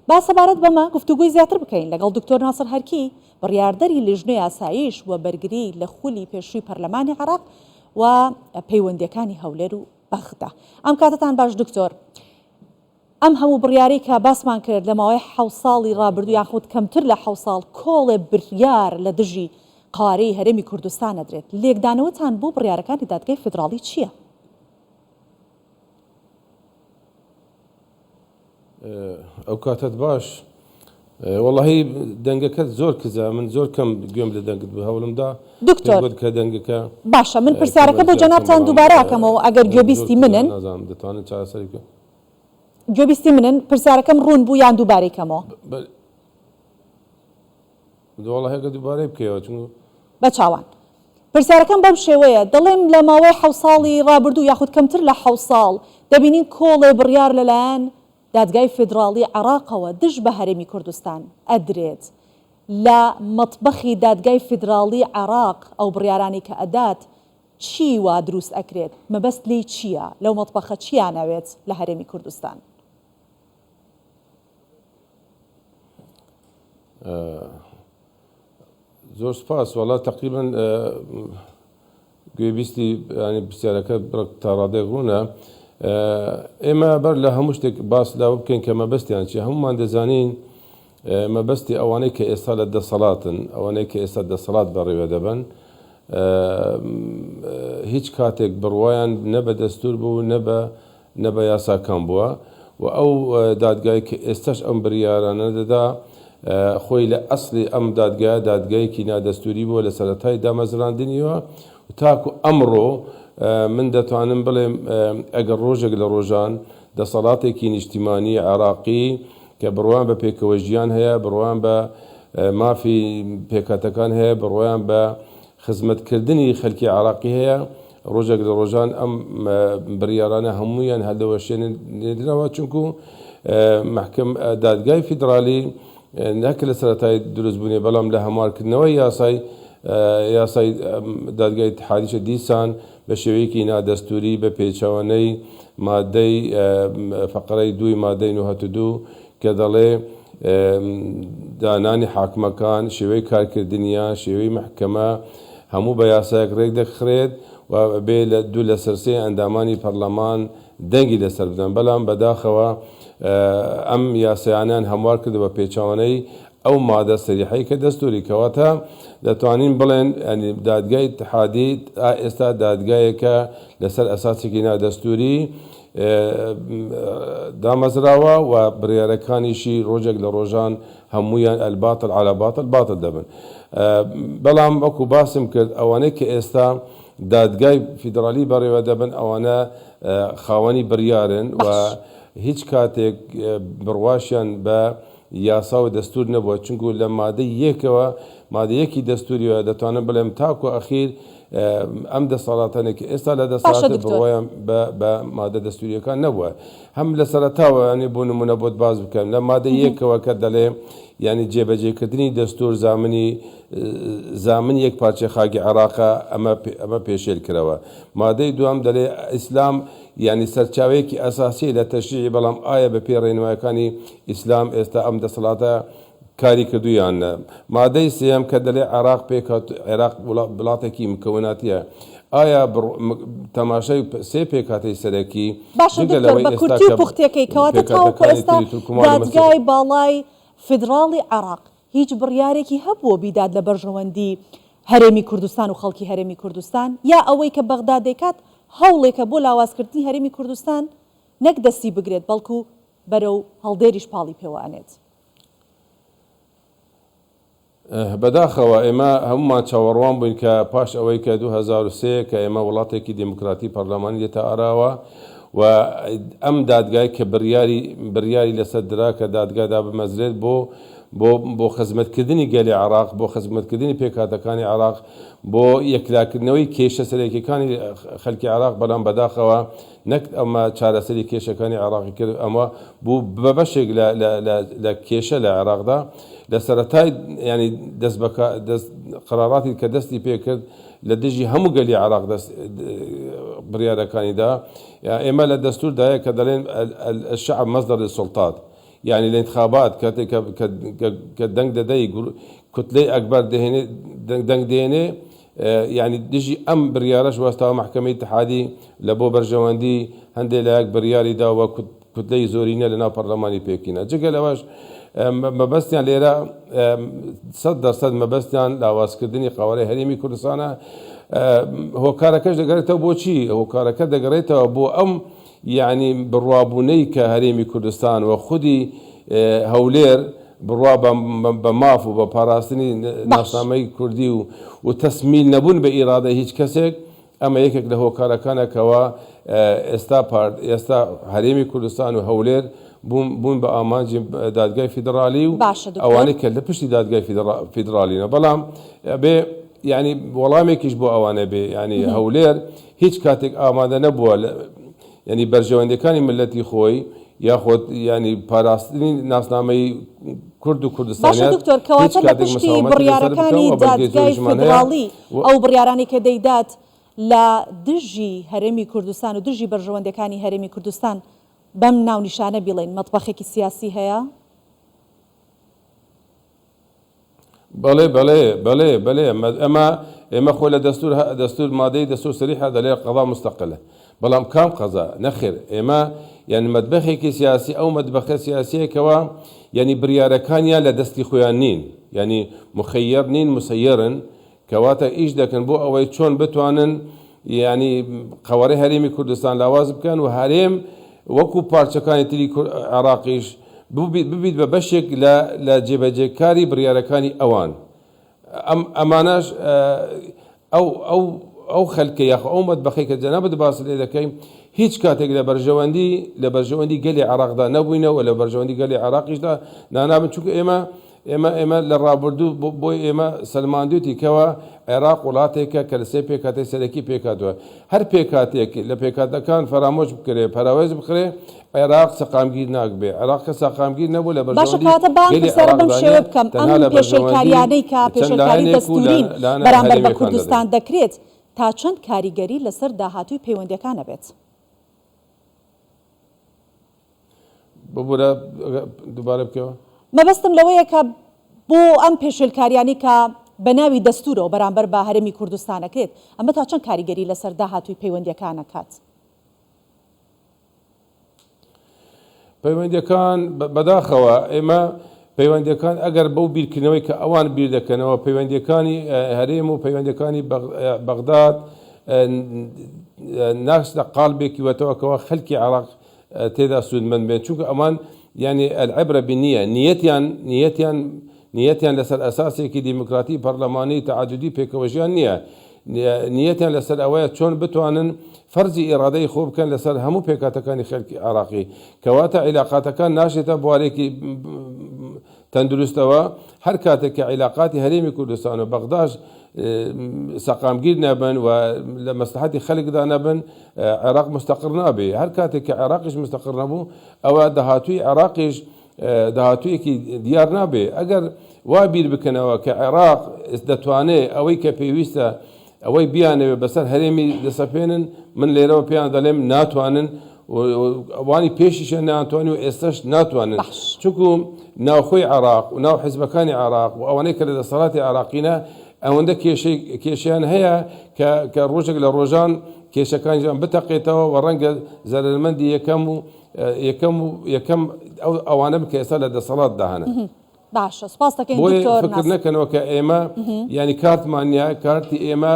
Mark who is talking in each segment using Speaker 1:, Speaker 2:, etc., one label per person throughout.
Speaker 1: با سەبارەت بەمە گفتوگۆی زیاتر بکەین لەگەڵ دکتۆر ناسر هەرکی، بڕیاردەری لیژنەی ئاسایش و بەرگری لە خولی پێشووی پەرلەمانی عێراق و پەیوەندییەکانی هەولێر و بەغدا. ئەم کاتەتان باش دکتۆر. ئەم هەموو بڕیارەی کە باسمان کرد لە ماوەی حەوت ساڵی ڕابردوو یاخود کەمتر لە حەوت ساڵ کۆڵێ بریار لە دژی قەوارەی هەرێمی کوردستان ئەدرێت، لێکدانەوەتان بۆ بڕیارەکانی دادگای فیدراڵی چییە؟
Speaker 2: ئەو کاتەت باش. وەڵاهی دەنگەکەت زۆر کزە من زۆر کەم گوێم لە دەنگت بوو هەوڵم دا
Speaker 1: دکتۆر
Speaker 2: پێم گوت کە دەنگەکە
Speaker 1: باشە من پرسیارەکە
Speaker 2: کەمە
Speaker 1: بۆ
Speaker 2: زیاد کەم
Speaker 1: جەنابتان
Speaker 2: بەڵام
Speaker 1: دووبارە ئەکەمەوە ئەگەر
Speaker 2: دەنگ زۆر
Speaker 1: گوێبیستی
Speaker 2: کزە
Speaker 1: منن
Speaker 2: نازانم دەتوانن چارەسەری بکەن.
Speaker 1: گوێبیستی منن پرسیارەکەم ڕوون بوو یان دووبارەی کەمەوە؟
Speaker 2: وەڵاهی ئەگەر دووبارەی بکەیەوە چونکو.
Speaker 1: بە چاوان. پرسیارەکەم بەم شێوەیە، دەڵێم لە ماوەی حەوت ساڵی ڕابردوو یاخود کەمتر لە حەوت ساڵ دەبینین کۆڵێ بڕیار لەلایەن دادگای فیدراڵی عێراقەوە دژ بە هەرێمی کوردستان ئەدرێت، لە مەتبەخی دادگای فیدراڵی عێراق ئەو بڕیارانەی کە ئەدات چی وا دروست ئەکرێت، مەبەست لێی چییە، لەو مەتبەخە چییان ئەوێت لە هەرێمی کوردستان؟
Speaker 2: زۆر سپاس وەڵا تەقریبەن گوێبیستی ینی پرسیارەکە بڕک تا ڕادەیەک ڕوونە ئێمە بەر لە هەموو شتێک باس لەوە بکەین کە مەبەستیان چیە هەمومان دەزانین مەبەستی ئەوانەی کە ئێستا لە دەسەڵاتن ئەوانەی کە ئێستا دەسەڵات بەڕێوە دەبەن هیچ کاتێک بڕوایان نە بە دەستور بوو نە بە نە بە یاساکان بووە و ئەو دادگای کە ئێستاش ئەم بریارانە دەدا خۆی لە ئەسڵی ئەم دادگایە دادگایەکی نادەستوری بووە لە سەرەتای دامەزراندنیەوە و تاکو ئەمڕۆ من دەتوانم بڵێم ئەگەر ڕۆژێک لە ڕۆژان دەسەڵاتێکی نیشتیمانی عێراقی کە بڕوایان بە پێکەوەژیان هەیە بڕوایان بە مافی پێکهاتەکان هەیە بڕوایان بە خزمەتکردنی خەلکی عێراقی هەیە، ڕۆژێک لە ڕۆژان ئەم بڕیارانە هەموویان هەلدەوەشێنرێنەوە، چونکو مەحکەم دادگای فیدرالی نەک لە سەرەتای دروستبوونی بەڵام لە هەموارکردنەوەی یاسای یاسای دادگای ئیتحادیشە دیسان بە شێوەیەکی نادەستوری بە پێچەوانەی مادەی فەقرەی دووی مادەی 92 کە دەڵێ دانانی حاکمەکان، شێوەی کارکردنیان، شێوەی مەحکەمە هەموو بە یاسایەک رێکدەخرێت و ئەبێ لە دوو لەسەر سێی ئەندامانی پەرلەمان دەنگی لەسەر بدەن، بەلام بەداخەوە ئەم یاسایانەیان هەموار کردوە بە پێچەوانەی ئەو مادە سەریحەی کە دەستوری، کەواتە دەتوانین بڵێن یانی دادگای ئیتحادی تا ئێستا دادگایەکە لەسەر ئەساسێکی نادەستوری دامەزراوە و بڕیارەکانیشی ڕۆژێک لە ڕۆژان هەموویان الباطل علی باطل باطل دەبن. بەڵام وەکو باسم کرد ئەوانەی کە ئێستا دادگای فیدرالی بەڕێوە دەبن ئەوانە خاوەنی بڕیارن و هیچ کاتێک بڕواشیان بە یاسا و دەستور نەبووە چونکو لە مادەی یەکەوە مادە یەکی دەستوریەوە دەتوانم بڵێم تاکو ئەخیر ئەم دەسەڵاتانەی کە ئێستا لە
Speaker 1: باشە
Speaker 2: دەسەڵاتن
Speaker 1: دکتۆر.
Speaker 2: بڕوایان بە بە مادە دەستوریەکان نەبووە هەم لە سەرەتاوە یانی بۆ نمونە بۆت باس بکەم لە مادە یەکەوە کە دەڵێ یانی جێبەجێکردنی دەستور زامنی زامنی یەک پارچەی خاکی عێراقە ئەمە ئەمە پێشێل کراوە مادەی دووەم دەلێ ئیسلام یانی سەرچاوەیەکی ئەساسیە لە تەشریعی بەڵام ئایا بە پێی ڕێنمایەکانی ئیسلام ئێستا ئەم دەسەڵاتە کاری کردوو یان نە؟ مادەی سێیەم کە دەلێ عێراق پێکهات عێراق وڵاتێکی مکەوناتیە ئایا تەماشای سێ پێکهاتەی سەرەکی
Speaker 1: باشە
Speaker 2: جگە
Speaker 1: دکتۆر
Speaker 2: لەوەی
Speaker 1: بە
Speaker 2: ئێستا
Speaker 1: کورتی و
Speaker 2: کە
Speaker 1: پوختیەکەی کەواتە تاوەکو
Speaker 2: پێکهاتەکانی
Speaker 1: ئێستا
Speaker 2: تری تورکمان و مەسیح
Speaker 1: دادگای باڵای فیدراڵی عێراق هیچ بڕیارێکی هەبووە بیدات لە بەرژەوەندی هەرێمی کوردستان و خەڵکی هەرێمی کوردستان یا ئەوەی کە بەغدا دەیکات هەوڵێکە بۆ لاوازکردنی هەرێمی کوردستان نەک دەستی بگرێت بەڵکو بەرەو هەڵدێریش پاڵی پێوە ئەنێت.
Speaker 2: بەداخەوە ئێمە هەموومان چاوەڕوان بووین کە پاش ئەوەی کە 2003 کە ئێمە وڵاتێکی دێموکراتی پەرلەمانی دێتە ئاراوە و ئەم دادگای کە بڕیاری بڕیاری لەسەر درا کە دادگا دابمەزرێت بۆ بۆ بۆ خزمەتکردنی گەلی عێراق بۆ خزمەتکردنی پێکهاتەکانی عێراق بۆ یەکلاکردنەوەی کێشە سەرەکیەکانی خەلکی عێراق بەلام بەداخەوە نەک ئەمە چارەسەری کێشەکانی عێراقی کرد ئەمە بوو بە بەشێک لە لە لە لە کێشە لە عێراقدا لە سەرەتای ینی دەست بە دەست قەراراتی کە دەستی پێکرد لە دژی هەموو گەلی عێراق دەست بڕیارەکانی دا ئێمە لە دەستوردایە کە دەڵێن الشعب مصدر للسلطات. یانی لە انتخابات کاتێک کە دەنگ دەدەی کوتلەی ئەکبەر دەهێنێ دەنگ دێنێ یانی دژی ئەم بریارەش وەستاوە مەحکەمەی ئیتحادی لە بۆ بەرژەوەندی هەندێ لایەک بریاری دا و کوتلەی زۆرینە لە ناو پەرلەمانی پێکهینا. جگە لەوەش مەبەستیان لێرە 100% مەبەستیان لاوازکردنی قەوارەی هەرێمی کوردستانە. هۆکارەکەش دەگەڕێتەوە بۆ چی؟ هۆکارەکە دەگەڕێتەوە بۆ ئەم یانی بڕوابوونەی کە هەرێمی کوردستان و خودی هەولێر بڕوا بە ماف و بە پاراستنی ناسنامەی کوردی و و تەسمیل نەبوون بە ئیرادەی هیچ کەسێک، ئەمە یەکێک لە هۆکارەکانە کەوا ئێستا پارت ئێستا هەرێمی کوردستان و هەولێر بوون بوون بە ئامانجی دادگای فیدڕالی و
Speaker 1: باشە دکتۆر.
Speaker 2: ئەوانەی کە لە پشتی دادگای فیدڕالینە بەڵام ئەبێ یانی وەڵامێکیش بۆ ئەوانە بێ یانی هەولێر هیچ کاتێک ئامادە نەبووە یانی بەرژەوەندیەکانی میللەتی خۆی یاخود یانی پاراستنی ناسنامەی کورد و
Speaker 1: باشە
Speaker 2: کوردستانیات
Speaker 1: دکتۆر
Speaker 2: هیچ
Speaker 1: کەواتە لە
Speaker 2: کاتێک
Speaker 1: پشتی
Speaker 2: مساومەتی لەسەر بکە
Speaker 1: بڕیارەکانی
Speaker 2: و بەلگەی
Speaker 1: دادگای
Speaker 2: زۆریشمان هەیە
Speaker 1: فیدڕاڵی
Speaker 2: و.
Speaker 1: ئەو بڕیارانەی کە دەیدات لە دژی هەرێمی کوردستان و دژی بەرژەوەندیەکانی هەرێمی کوردستان بەم ناونیشانە بیڵێین مەتبەخێکی سیاسی هەیە؟
Speaker 2: بەڵێ بەڵێ بەڵێ بەلێ ئەمە ئێمە خۆ لە دەستور دەستور مادەی دەستور سەریحە دەلێ قەزا مستەقلە بەڵام کام قەزا نەخێر ئێمە یعنی مەدبەخێکی سیاسی ئەو مەدبەخە سیاسیە کەوا یعنی بریارەکانیان لە دەستی خۆیان نین یعنی مخەیەر نین مسەیەرن کەواتە ئیش دەکەن بۆ ئەوەی چۆن بتوانن یانی قەوارەی هەرێمی کوردستان لاواز بکەن و هەرێم وەکو پارچەکانی تری عێراقیش ببیت بە بەشێک لە لە جێبەجێکاری بڕیارەکانی ئەوان ئەم ئەمانەش ئەو ئەو ئەو خەلکە یاخۆ ئەو مەتبەخەی کە جەنابت باست لێ دەکەی هیچ کاتێک لە بەرژەوەندی لە بەرژەوەندی گەلی عێراقدا نەبووینە و لە بەرژەوەندی گەلی عێراقیشدا نانابن چونکە ئێمە ئێمە ئێمە لە ڕابردوو بۆی ئێمە سەلماندوێتی کەوا عێراق وڵاتێکە کە لە سێ پێکهاتەی سەرەکی پێکهاتووە. هەر پێکهاتەیەک لە پێکهاتەکان فەرامۆش بکرێ، پەراوێز بخرێ، عێراق سەقامگیر ناکبێ. عێراق کە ساقامگیر نەبوو لە
Speaker 1: باشە
Speaker 2: بەرژەوەندی
Speaker 1: کەواتە با ئەم
Speaker 2: گەلی
Speaker 1: پرسیارە بەم
Speaker 2: عێراقدا
Speaker 1: شێوەیە
Speaker 2: نییە،
Speaker 1: بکەم، ئەم
Speaker 2: تەنها لە بەرژەوەندی
Speaker 1: پێشێلکارییانەی کە
Speaker 2: چەند
Speaker 1: پێشێلکاری
Speaker 2: لایەنێک و
Speaker 1: دەستوورین
Speaker 2: لایەنە
Speaker 1: بەرامبەر بە
Speaker 2: هەرێمییەکان دەدەین.
Speaker 1: کوردستان دەکرێت، تا چەند کاریگەری لەسەر داهاتووی پەیوەندییەکان ئەبێت؟
Speaker 2: ببورە دووبارە بکەوە.
Speaker 1: مەبەستم لەوەیە کە بۆ ئەم پێشێلکاریانەی کە بە ناوی دەستوورەوە بەرامبەر بە هەرێمی کوردستان ئەکرێت، ئەمە تا چەند کاریگەری لەسەر داهاتووی پەیوەندییەکان ئەکات؟
Speaker 2: پەیوەندییەکان بەداخەوە ئێمە پەیوەندییەکان ئەگەر بەو بیرکردنەوەی کە ئەوان بیر دەکەنەوە پەیوەندییەکانی هەرێم و پەیوەندییەکانی بەغداد ناچنە قاڵبێکی وەتەوە کەوا خەلکی عێراق تێدا سوودمەند بێن چونکە ئەوان یعنی العبرە بالنیە نیەتیان نیەتیان نیەتیان لەسەر ئەساسێکی دیموکراتی پەرلەمانی تەعەدودی پێکەوەژیان نییە نیەتیان لەسەر ئەوەیە چۆن بتوانن فەرزی ئیرادەی خۆ بکەن لەسەر هەموو پێکهاتەکانی خەلکی عێراقی کەواتە عیلاقاتەکان ناشێتە بوارێکی تەندروستەوە، هەر کاتێک کە عیلاقاتی هەرێمی کوردستان و بەغداش سەقامگیر نەبن و لە مەسلحەتی خەلکدا نەبن عێراق مستەقر نابێ، هەر کاتێک کە عێراقیش مستەقر نەبوو ئەوە داهاتووی عێراقیش داهاتوویەکی دیار نابێ. ئەگەر وا بیر بکەنەوە کە عێراق دەتوانێ ئەوەی کە پێویستە ئەوەی بیانەوێت بەسەر هەرێمی دەسەپێنن، من لێرەوە پێیان دەڵێم ناتوانن و ئەوانی پێشیشیان نەیانتوانی و ئێستاش ناتوانن،
Speaker 1: باش.
Speaker 2: چونکو ناوخۆی عێراق و ناو حزبەکانی عێراق و ئەوانەی کە لە دەسەڵاتی عێراقینە ئەوەندە کێشەی کێشەیان هەیە کە کە ڕۆژێک لە ڕۆژان کێشەکانیان بتەقێتەوە و ڕەنگە زەرەرمەندی یەکەم و یەکەم و یەکەم ئەو ئەوانە بن کە ئێستا لە دەسەڵاتدا هەنە.
Speaker 1: باشە سوپاس دەکەین
Speaker 2: بۆیە
Speaker 1: دکتۆر
Speaker 2: فکر
Speaker 1: ناسر.
Speaker 2: نەکەنەوە کە ئێمە یانی کارتمان نیە کارتی ئێمە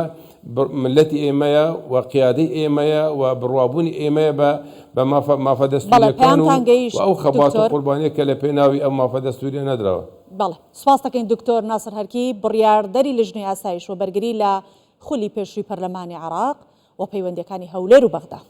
Speaker 2: ملەتی ئێمەیە و قیادەی ئێمەیە و بڕوابوونی ئێمەیە بە بە مافە مافە
Speaker 1: بەڵێ
Speaker 2: دەستوریەکان و
Speaker 1: پەیامتان
Speaker 2: و
Speaker 1: گەیشت
Speaker 2: ئەو خەبات و
Speaker 1: دکتۆر.
Speaker 2: قوربانیە کە لە پێناوی ئەو مافە دەستوریە نەدراوە.
Speaker 1: بەڵێ سوپاس دەکەین دکتۆر ناسر هەرکی بڕیاردەری لجنەی ئاسایش و بەرگری لە خولی پێشووی پەرلەمانی عێراق و پەیوەندیەکانی هەولێر و بەغدا.